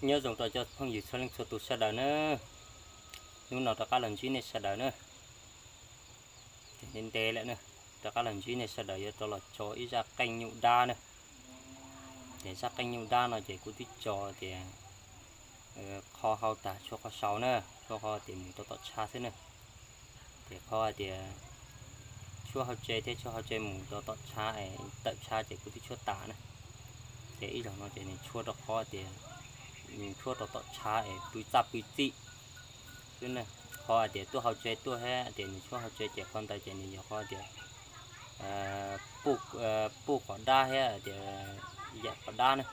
Nyob zoo rau cov phooj ywg txhua leej txhua tus sawv daws na. Hnub no rov qab los ntsib nej sawv daws na. Ntev ntev lawm na, rov qab los ntsib nej sawv daws yuav rov los tso ib zaj qeej nyuj dab na. Ces zaj qeej nyuj dab no ces kuv twb tso tias qho hau tag tshuav qho sau na, tshuav qho tias mus rau tom tshav xwb na. Ces qhov hais tias tshuav hauv tsev thiab tshuav hauv tsev mus rau tom tshav es tawm tshav ces kuv twb tshuav tas na. Ces ib zaug no ces nws tshuav rau qhov tias nws tshuav rau tom tshav es pw txaj pw txij xwb na. Qhov hais tias tuaj hauv tsev tuaj thiab tias nws tshuav hauv tsev ces qhov ntawd ces nws yog qhov tias puj qhov dab thiab tias yam qhov dab na.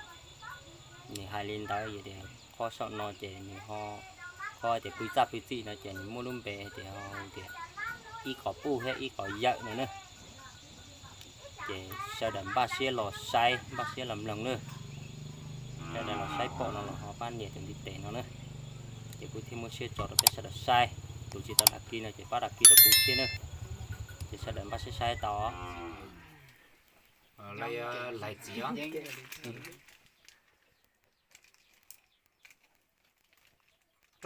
Nws hais li ntawd tias qhov saum no ces nws ho, qhov tias pw txaj pw txij no ces nws muaj lub npe tias, tias ib qho puj thiab ib qho yawm no na. Ces sawv daws npaj siab los saib, npaj siab los mloog na. Sawv daws los saib pom no los ho pab nias tus ntiv tes no na. Ces kuv thiaj muab siab tso rau peb sawv daws saib. Tus tsis tau đăng ký no ces pab đăng ký rau kuv thiab na. Ces sawv daws npaj siab saib tau. Lawv lais txiv os.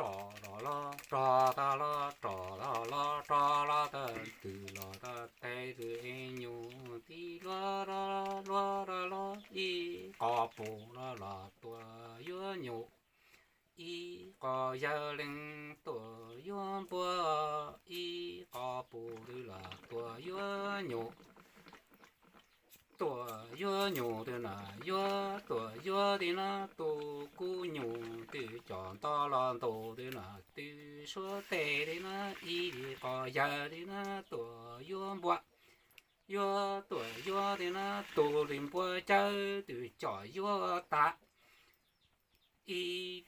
Rov los los, rov tag los, rov tag los, rov los tag, twg los tag teg twg es nyuj tib luag, luag los ib qho pus los los tuaj yuav nyuj, ib qho yawg leej tuaj yuav npua, ib qho pus twg los tuaj yuav nyuj. Tuaj yuav nyuj twg na, yuav tuaj yuav twg na, tus kub nyuj twg coj nto los ntus twg na, twg suav tes twg na, ib qho yawg twg na, tuaj yuav npua, yuav tuaj yuav twg na, tus li npua cawv twg coj yuav tas. Ib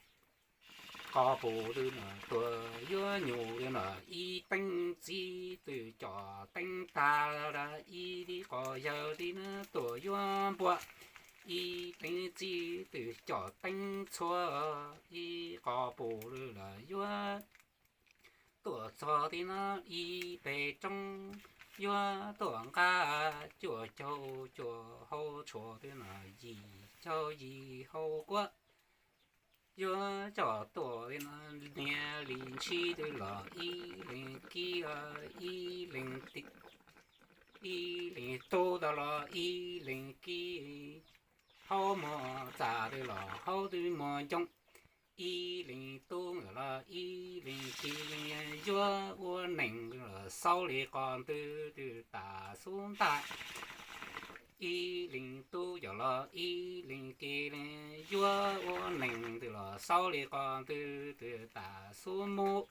qho pus twg na, tuaj yuav nyuj twg na, ib teeb txiv twg coj teeb tag, ib qho yawg twg na, tuaj yuav npua, ib teeb txiv twg coj teeb txhua, ib qho pus twg los yuav tuaj txog twg na, ib peg roob yuav tuaj nqa, cuaj caug cuaj hau tshuaj twg na, yim caug yim hau kuab yuav coj tuaj twg na, niag li ntshis twg los ib leeg kib, ib leeg, ib leeg tub tau los ib leeg kib, haub muag txaj twg los haub twg muag ncoo, ib leeg tub los ib leeg kib, yuav ua neeg los xaub li qos ntws twg tas xub ntaj. Ib leeg tub coj los ib leeg kib, yuav ua neeg twg los xaub li qos ntws twg tas xub muag.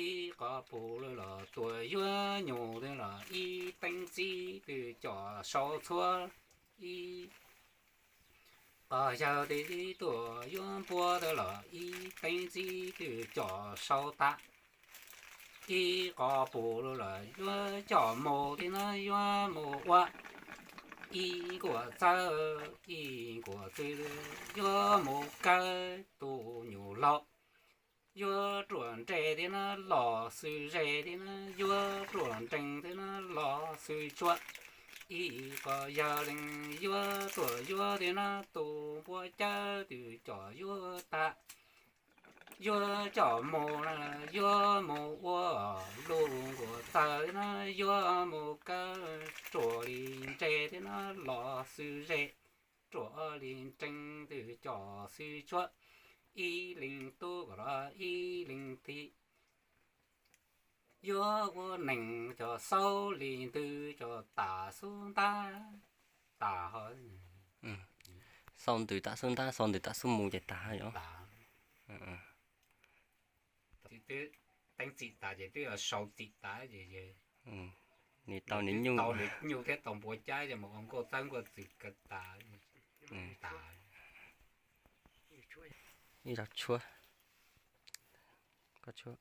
Ib qho pus twg los tuaj yuav nyuj twg los ib teeb txiv twg coj sau txhua. Ib qho yawg twg tuaj yuav npua twg los ib teeb txiv twg coj sau tas. Ib qho pus twg los yuav coj mus twg na, yuav mus ua ib nkuaj txawb ib nkuaj txwv, yuav mus kaw tus nyuj laus. Yuav ruam nres twg na los xwb ze twg na, yuav ruam nrees twg na los xwb tsua. Ib qho yawg leej yuav tuaj yuav twg na, tus npua cawv twg coj yuav tas. Yuav coj mus na, yuav mus ua lub nkuaj txawb na, yuav mus kaw ruam li nres twg na los xwb ze, ruam li nrees twg coj xwb tsua. Ib leeg tub kom los ib leeg kib, yuav ua neeg coj xaub li ntws coj tas xub ntab tas ho. Xaub ntws tas xub ntab, xaub ntws tas xub mus ces tas yom. Teeb txim tas ces twb sau txim tas ces nws tau nws nyuj, nyuj thiab tau npua cab ces mus ua nkuaj txawb nkuaj txwv kaw tas, tas. Ib zag tshuab, koj tshuab.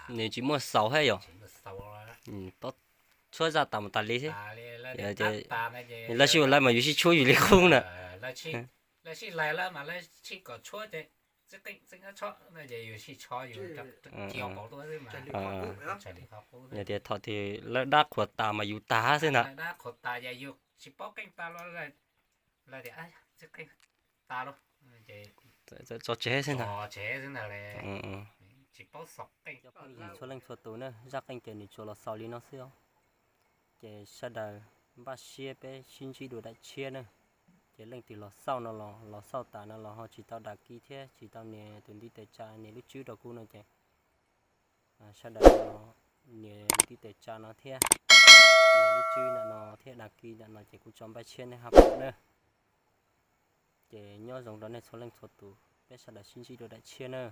Nws tsis muaj xaus thiab yom? Tshuab zaj tas mus tas li thiab. Lawv sib ua lawv mas yus sib tshuab yus li qub na. Yog tias thaum twg lawv dab qhuas tas mas yus tag xwb na. Tso tseg xwb na. Cov phooj ywg txhua leej txhua tus na, zaj qeej ces nws tsuas los xaus li no xwb os. Ces sawv daws npaj siab peb sib ntsib dua daim tshiab na. Ces leej twg los xauj no los los xauj tas no los ho tsis tau đăng ký thiab tsis tau nias tus ntiv tes tsa nias lub tswb rau kuv no ces sawv daws nias ntiv tes tsa no thiab nias lub tswb ntawm no thiab đăng ký ntawm no ces kuv tso npaj tshiab nej ho pom na. Ces nyob zoo rau nej txhua leej txhua tus, peb sawv daws sib ntsib dua daim tshiab na.